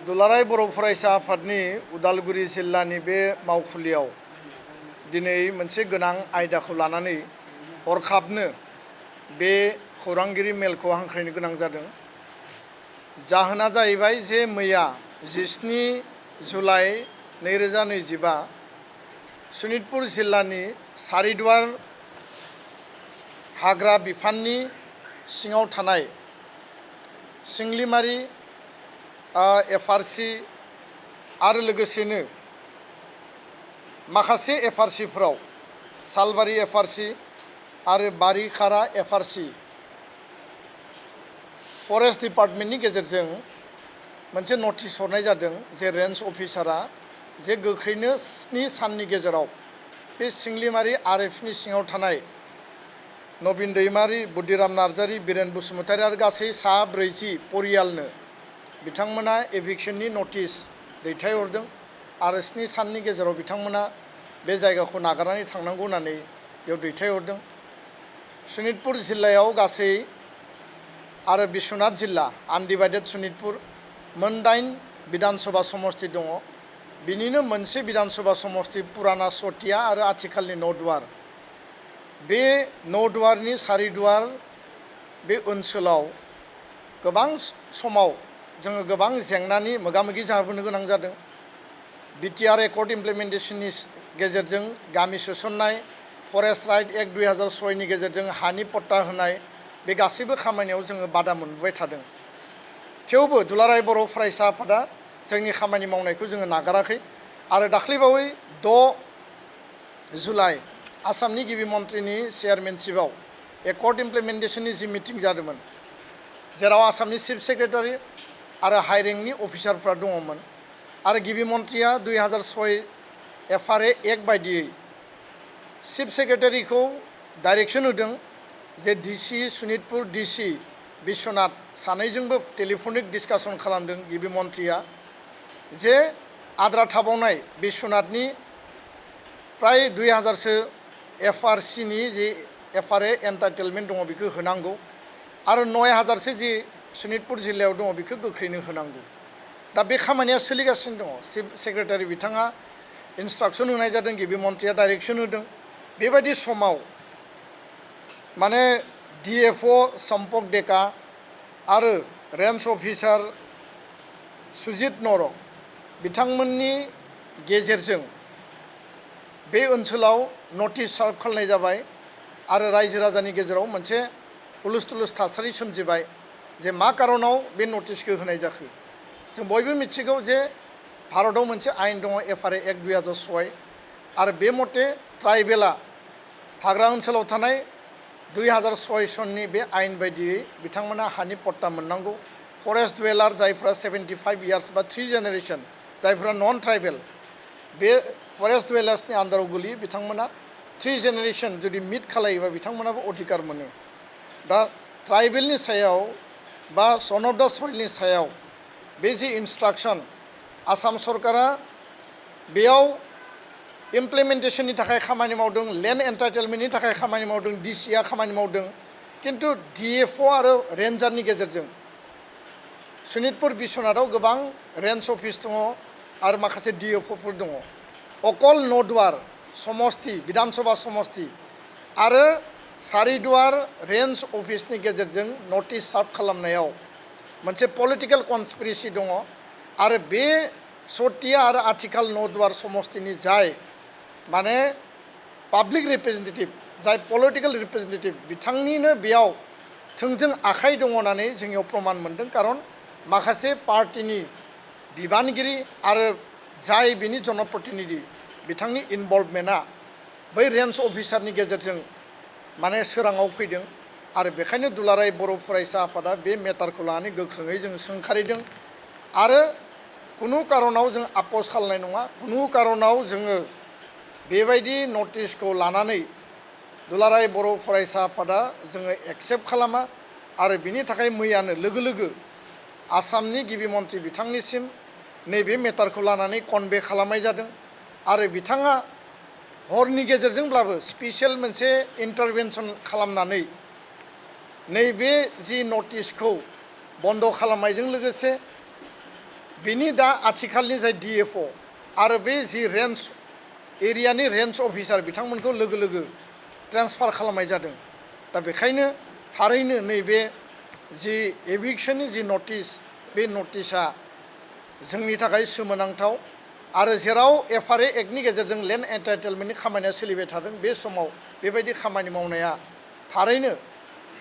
दुलाराय बर' फरायसा आफादनि उदालगुरि जिल्लानि बे मावखुलियाव दिनै मोनसे गोनां आयदाखौ लानानै हरखाबनो बे खौरांगिरि मेलखौ हांख्रायनो गोनां जादों। जाहोना जाहैबाय जे मैया 17 जुलाइ 2025 सनितपुर जिल्लानि सारिदुवार हाग्रा बिफाननि सिङाव थानाय सिंलिमारि एफआरसि आरो लोगोसेनो माखासे एफआरसिफोराव सालबारि एफआरसि आरो बारिखारा एफआरसि फरेस्ट डिपार्टमेन्टनि गेजेरजों मोनसे नटिस हरनाय जादों जे रेन्ज अफिसारा जे गोख्रैनो 7 साननि गेजेराव बे सिंलिमारि आरएफनि सिङाव थानाय नबिन दैमारि, बुद्धिराम नार्जारि, बिरेन बसुमतारि आरो गासै सा 40 परियालनो बिथांमोना एभिक्शननि नटिस दैथायहरदों आरो 7 साननि गेजेराव बिथांमोना बे जायगाखौ नागारनानै थांनांगौ होननानै बेयाव दैथायहरदों। सनितपुर जिल्लायाव गासै आरो बिश्वनाथ जिल्ला आनडिभाइडेड सनितपुर मोन 8 विधानसभा समष्टि दङ। बिनिनो मोनसे विधानसभा समष्टि पुराना सटिया आरो आथिखालनि नौदुवार। बे नौदुवारनि सारिदुवार बे ओनसोलाव गोबां समाव जोङो गोबां जेंनानि मोगा-मोगि जाबोनो गोनां जादों। बिटिआर एकर्ड इमप्लिमेन्टेशननि गेजेरजों गामि सोसननाय, फरेस्ट राइट एक्ट 2006 नि गेजेरजों हानि पट्टा होनाय, बे गासैबो खामानियाव जोङो बादा मोनबाय थादों। थेवबो दुलाराय बर' फरायसा आफादा जोंनि खामानि मावनायखौ जोङो नागाराखै आरो दाख्लैबावै 6 जुलाइ आसामनि गिबि मन्थ्रिनि चेयारमेनशिपआव एकर्ड इमप्लिमेन्टेशननि जि मिटिं जादोंमोन, जेराव आसामनि चिफ सेक्रेटारि आरो हाइ रेंकनि अफिसारफ्रा दङमोन आरो गिबि मन्थ्रिया 2006 एफआरए एक्ट बायदियै चिफ सेक्रेटारिखौ डाइरेक्शन होदों जे डिसि सनितपुर, डिसि बिश्वनाथ सानैजोंबो टेलिफनिक डिसकासन खालामदों गिबि मन्थ्रिया जे आद्रा थाबावनाय बिश्वनाथनि प्राय 2000सो एफआरसिनि जि एफआरए एन्टाइटेलमेन्ट दङ बेखौ होनांगौ आरो 9000सो जि सनितपुर जिल्लायाव दङ बेखौ गोख्रैनो होनांगौ। दा बे खामानिया सोलिगासिनो दङ। चिफ सेक्रेटारि बिथाङा इन्सट्राक्सन होनाय जादों, गिबि मन्थ्रिया डाइरेक्शन होदों। बेबायदि समाव माने डिएफअ सम्पक डेका आरो रेन्ज अफिसार सुजित नर बिथांमोननि गेजेरजों बे ओनसोलाव नटिस सार्भ खालामनाय जाबाय आरो रायजो राजानि गेजेराव मोनसे हुलुस-थुलुस थासारि सोमजिबाय जे मा कारनाव बे नटिसखौ होनाय जाखो। जों बयबो मिथिगौ जे भारतआव मोनसे आयेन दङ एफआरए एक्ट 2006 आरो बे मते ट्राइबेला हाग्रा ओनसोलाव थानाय 2006 सननि बे आयेन बायदियै बिथांमोना हानि पट्टा मोननांगौ। फरेस्ट डुवेलार जायफ्रा 75 इयार्स बा 3 जेनेरेशन जायफ्रा नन ट्राइबेल बे फरेस्ट डुवेलार्सनि आन्दाराव गोलैयो बिथांमोना 3 जेनेरेशन जुदि मिट खालायोबा बिथांमोनाबो अधिकार मोनो। दा ट्राइबेलनि सायाव बा सन अफ दा सइलनि सायाव बे जि इन्सट्राक्सन आसाम सरकारा बेयाव इमप्लिमेन्टेशननि थाखाय खामानि मावदों, लेन्ड एन्टाइटेलमेन्टनि थाखाय खामानि मावदों, डिसिआ खामानि मावदों, किन्तु डिएफअ आरो रेन्जारनि गेजेरजों सनितपुर बिश्वनाथाव गोबां रेन्ज अफिस दङ आरो माखासे डिएफअफोर दङ। अकल नौदुवार समष्टि विधानसभा समष्टि आरो सारिदुवार रेन्ज अफिसनि गेजेरजों नटिस सार्भ खालामनायाव मोनसे पलिटिकेल कनस्पिरेसि दङ आरो बे सटिया आरो आथिखाल नौदुवार समष्टिनि जाय माने पाब्लिक रिप्रेजेन्टेटिभ, जाय पलिटिकेल रिप्रेजेन्टेटिभ बिथांनिनो बेयाव थोंजों आखाइ दङ होननानै जोंनियाव प्रमान मोनदों। खारन माखासे पार्टिनि बिबानगिरि आरो जाय बिनि जनप्रतिनिधि बिथांनि इनभल्भमेन्टआ बै रेन्ज अफिसारनि गेजेरजों माने सोराङाव फैदों आरो बेखायनो दुलाराय बर' फरायसा आफादा बे मेटारखौ लानानै गोख्रोङै जों सोंखारिदों आरो कुनु कारनाव जों आपस खालामनाय नङा। कुनु कारनाव जोङो बेबायदि नटिसखौ लानानै दुलाराय बर' फरायसा आफादा जोङो एक्सेप्ट खालामा आरो बिनि थाखाय मैयानो लोगो लोगो आसामनि गिबि मन्थ्रि बिथांनिसिम नैबे मेटारखौ लानानै कनभे खालामनाय जादों आरो बिथाङा हरनि गेजेरजोंब्लाबो स्पेसियेल मोनसे इन्टारभेनसन खालामनानै नैबे जि नटिसखौ बन्द खालामनायजों लोगोसे बिनि दा आथिखालनि जाय DFO आरो बे जि रेन्ज एरियानि रेन्ज अफिसार बिथांमोनखौ लोगो लोगो ट्रेन्सफार खालामनाय जादों। दा बेखायनो थारैनो नैबे जि एभिक्शननि जि नटिस बे नटिसआ जोंनि थाखाय सोमोनांथाव आरो जेराव FRA एक्टनि गेजेरजों लेन्ड एन्टाइटेलमेन्टनि खामानिया सोलिबाय थादों बे समाव बेबायदि खामानि मावनाया थारैनो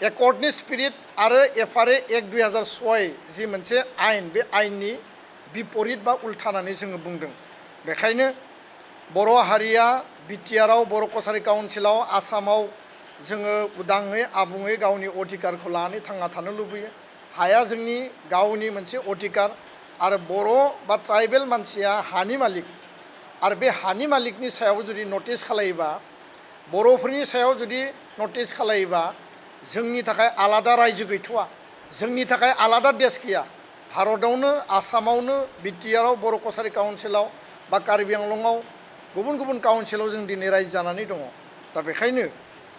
एकर्डनि स्पिरिट आरो FRA एक्ट 2006 जि मोनसे आयेन बे आयेननि बिपरित बा उल्था होननानै जोङो बुंदों। बेखायनो बर' हारिया बिटिआरआव बर' कसारि काउन्सिलाव आसामाव जोङो उदाङै आबुङै गावनि अधिकारखौ लानानै थांना थानो लुबैयो। हाया जोंनि गावनि मोनसे अधिकार आरो बर' बा ट्राइबेल मानसिया हानि मालिक आरो बे हानि मालिकनि सायाव जुदि नटिस खालायोबा बर'फोरनि सायाव जुदि नटिस खालायोबा जोंनि थाखाय आलादा रायजो गैथ'वा, जोंनि थाखाय आलादा देश गैया। भारतआवनो आसामावनो बिटिआरआव बर' कसारि काउन्सिलाव बा कार्बि आंलंआव गुबुन गुबुन काउन्सिलाव जों दिनै रायजो जानानै दङ। दा बेखायनो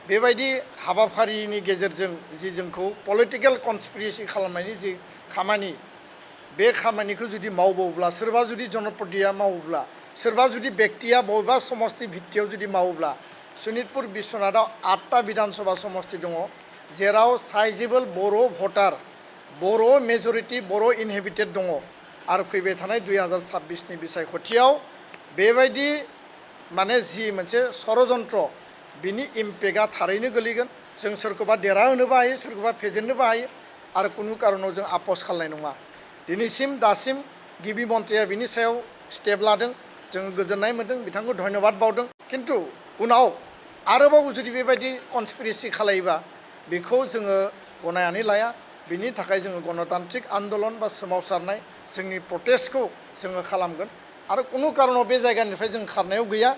बेबायदि हाबाफारिनि गेजेरजों जि जोंखौ पलिटिकेल कनस्पिरेसि खालामनायनि जि खामानि बे खामानिखौ जुदि मावबावब्ला सोरबा जुदि जनप्रतिया मावोब्ला सोरबा जुदि बेक्तिया बबेबा समस्ति भित्तियाव जुदि मावोब्ला सनितपुर बिश्वनाथआव 8टा बिधानसभा समस्ति दङ जेराव साइजेबल बर' भटार बर' मेजरिटि बर' इनहेबिटेड दङ आरो फैबाय थानाय 2026नि बिसायख'थियाव बेबायदि माने जि मोनसे षड़यन्त्र बिनि इम्पेक्टआ थारैनो गोलैगोन। जों सोरखौबा देरहाहोनोबो हायो सोरखौबा फेजेननोबो हायो आरो कुनु कारनाव जों आपस खालामनाय नङा। दिनैसिम दासिम गिबि मन्थ्रिया बिनि सायाव स्टेप लादों, जों गोजोननाय मोन्दों, बिथांखौ धन्यबाद बावदों। खिन्थु उनाव आरोबाव जुदि बेबायदि कनस्पिरेसि खालायोबा बेखौ जोङो गनायनानै लाया। बिनि थाखाय जोङो गणतान्त्रिक आन्दलन बा सोमावसारनाय जोंनि प्रटेस्टखौ जोङो खालामगोन आरो कुनु कारनाव बे जायगानिफ्राय जों खारनायाव गैया।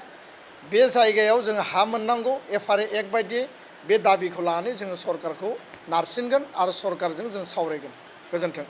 बे जायगायाव जोङो हा मोननांगौ FRA एक्ट बायदियै बे दाबिखौ लानानै जोङो सरकारखौ नारसिनगोन आरो सरकारजों जों सावरायगोन। गोजोन्थों।